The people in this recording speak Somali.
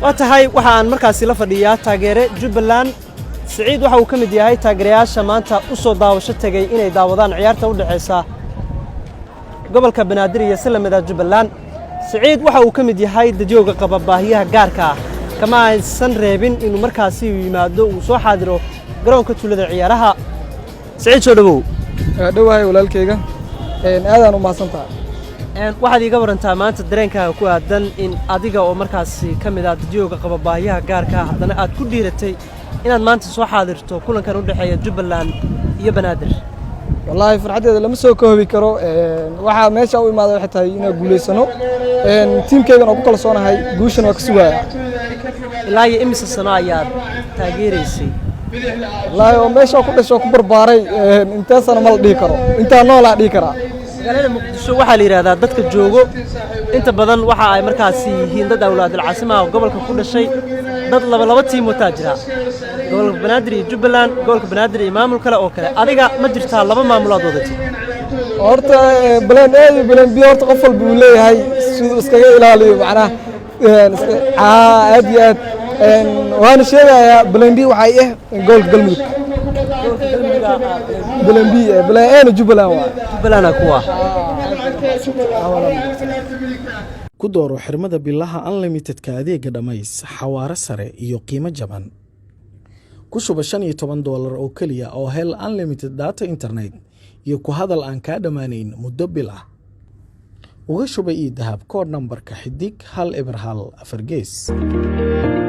Waa tahay, waxa aan markaasi la fadhiyaa taageere Jubbaland. Siciid waxa uu ka mid yahay taageerayaasha maanta u soo daawasho tegey inay daawadaan ciyaarta u dhexaysa gobolka Banaadir iyo si lamida Jubbaland. Siciid waxa uu ka mid yahay dadyooga qaba baahiyaha gaarka ah. Kama aysan reebin inuu markaasi yimaado, uu soo xaadiro garoonka Tuulada Ciyaaraha. Siciid, soo dhowow. Dhowahay walaalkayga, aadaan u mahadsan tahay. Waxaad iiga warantaa maanta dareenkaaga ku aadan in adiga oo markaasi ka mid ah dadyooga qaba baahiyaha gaarka ah, haddana aad ku dhiiratay inaad maanta soo xaadirto kulankan u dhexeeya Jubbaland iyo Banaadir. Wallaahi farxaddeeda lama soo koobi karo. Waxaa meesha u imaaday waxay tahay inaan guulaysano, tiimkaygan oo ku kalsoonahay, guushana waa ka sugaaya. Ilaa iyo imise sano ayaad taageeraysay? Wallaahi oo meesha ku dhasho, ku barbaaray, intee sano ma la dhihi karo, intaa noolaa dhihi karaa. Magaalada Muqdisho waxaa la yidhahdaa dadka joogo inta badan waxa ay markaasi yihiin dad awlaadul caasimaha oo gobolka ku dhashay. Dad laba laba tiim wataa jira, gobolka Banaadir iyo Jubbaland, gobolka Banaadir iyo maamul kale oo kale. Adiga ma jirtaa laba maamulaad wadatid? Horta plan A iyo plan B horta qof walba uu leeyahay, siduu iskaga ilaaliyo macnaha aad iyo aad. Waana sheegayaa, plan B waxay ah gobolka Galmudug plan B, plan A na Jubbaland waa. Jubbalanda kuwa. Ku dooro xirmada bilaha unlimitedka, adeega Dhammays, xawaare sare iyo qiimo jaban. Ku shuba $15 oo keliya oo hel unlimited data internet iyo ku hadal aan kaa dhammaanayn muddo bil ah. Uga shuba eDahab koodh nambarka *101 4^.